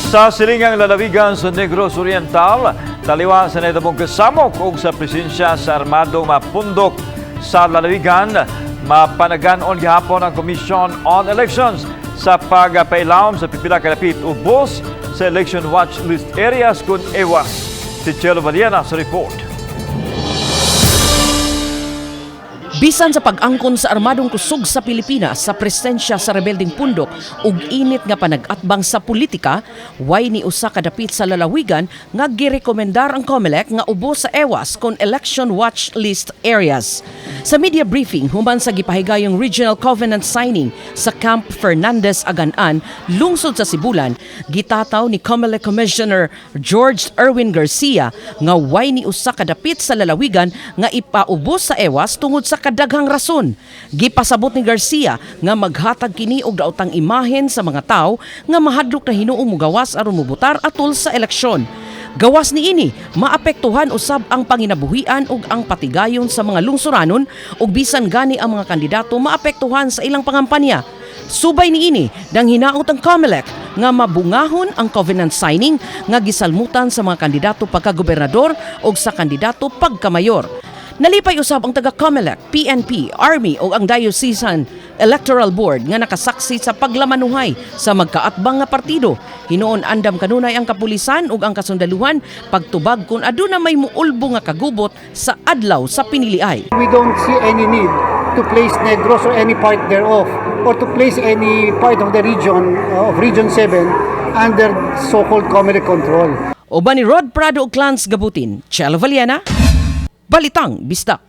Sa silingang lalawigan sa Negros Oriental, taliwa sa nahitabong kasamok ug sa presensya sa armadong mapundok sa lalawigan, mapanagan-on gihapon ang Commission on Elections sa pagpailawom sa pipila ka dapit ubos sa Election Watch List Areas kung EWAS. Si Chelo Valiana sa report. Bisan sa pag-angkon sa armadong kusog sa Pilipinas sa presensya sa rebeldeng pundok ug init nga panag-atbang sa politika, way ni usa ka dapit sa lalawigan nga girekomendar ang COMELEC nga ubos sa EWAS kon Election Watch List Areas. Sa media briefing human sa gipahigayong Regional Covenant signing sa Camp Fernandez Agan-an, lungsod sa Sibulan, gitataw ni COMELEC Commissioner George Erwin Garcia nga way ni usa ka dapit sa lalawigan nga ipaubos sa EWAS tungod sa kadaghang rason. Gipasabot ni Garcia nga maghatag kini og daotang imahen sa mga tawo nga mahadlok na hinuong mugawas aron mubotar atol sa eleksyon. Gawas niini, maapektuhan usab ang panginabuhian ug ang patigayon sa mga lungsuranon ug bisan gani ang mga kandidato maapektuhan sa ilang pangampanya. Subay niini, nang hinaot ang COMELEC nga mabungahon ang covenant signing nga gisalmutan sa mga kandidato pagka-gobernador ug sa kandidato pagkamayor. Nalipay usab ang taga COMELEC, PNP, Army ug ang Diocesan Electoral Board nga nakasaksi sa paglamanuhay sa magkaatbang nga partido. Hinuon andam kanunay ang kapulisan ug ang kasundaluhan pagtubag kung aduna may muulbo nga kagubot sa adlaw sa piniliay. We don't see any need to place Negros or any part thereof or to place any part of the region of Region 7 under so-called COMELEC control. Uban ni Rod Prado ug Clans Gabutin, Chelo Valiena, Balitang Bisdak.